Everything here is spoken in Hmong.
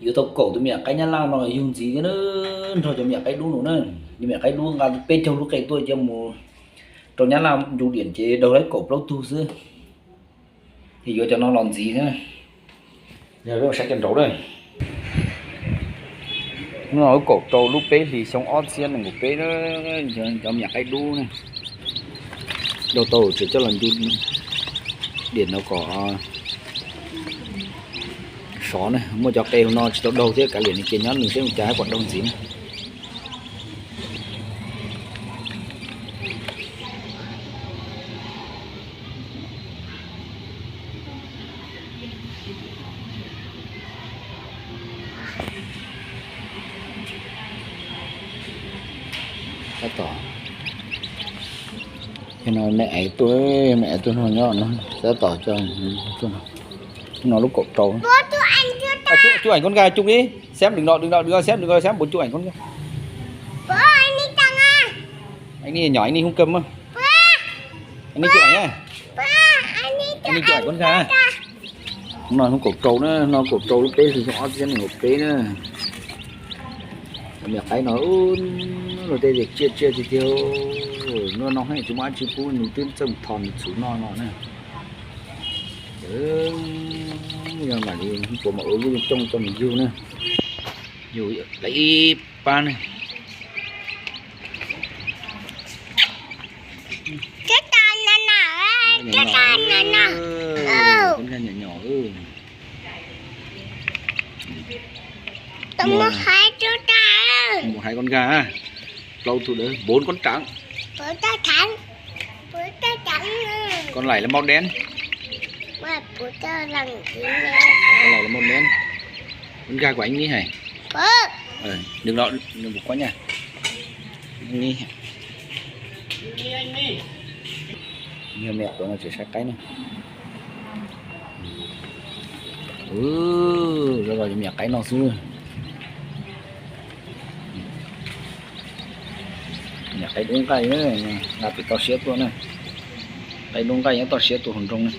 Yuav tau kaum tus me nyuam qaib nyab laj no yug ntxiv thiab na, nrog cov me nyuam qaib dub no na. Cov me nyuam qaib dub nqa peb caug lub qe tuaj coj mus rau nyab laj ncu diam ces daug laib kaum plaub tug xwb. Ces yuav cov no los ntxiv thiab. Yog saib cov nraud na. Hnub no lub kaum rau lub peb hlis xyoo ob txhiab nees nkaum peb, cov me nyuam qaib dub na. Daug tau tseem coj los ncu diam no kom sov na. Muaj cov qe hauv no tsis tau daug thiab, kav liam nws ces nyob nws seb mus cas hab kom daug ntxiv na. Tab tom, no me aiv tuaj, me aiv tuaj no nyob no, tab tom coj tuaj no. No lub kaum rau. Chụp, chụp ảnh con gà chụp đi. Xem đừng đọ, đừng đọ, đừng đọ xem, đừng đọ xem, bố chụp ảnh con gà. Anh đi nhỏ, anh đi không cầm mà. Anh đi chụp ảnh nhá. Anh đi chụp ảnh con gà. No hnub kaum rau na, no kaum rau lub peb hlis xyoo ob txhiab nees nkaum peb na. Me nyuam qaib no luag tej tias tsiaj tsiaj tiag tiag, noj no heev tsis muaj dab tsi pub nws twb txawj thom nws txhuv noj no na. Yog mam li puas mam ua lub coob coj mus yug na. Yug lawv ib pab ne. Mus hais con gà. Plaub tug, bốn con trắng. Con này là màu đen. Con này là màu đen. Con gà của anh Mỹ hả? Đừng lo, đừng có nha. Anh Mỹ. Yog me nyuam tuav no tseem saib qaib na. Zoo zoo me nyuam qaib no xwb. Me nyuam qaib dub nqaij, nqa pem toj siab tuaj na. Qaib dub nqaij nyob toj siab tuaj hauv nroog na.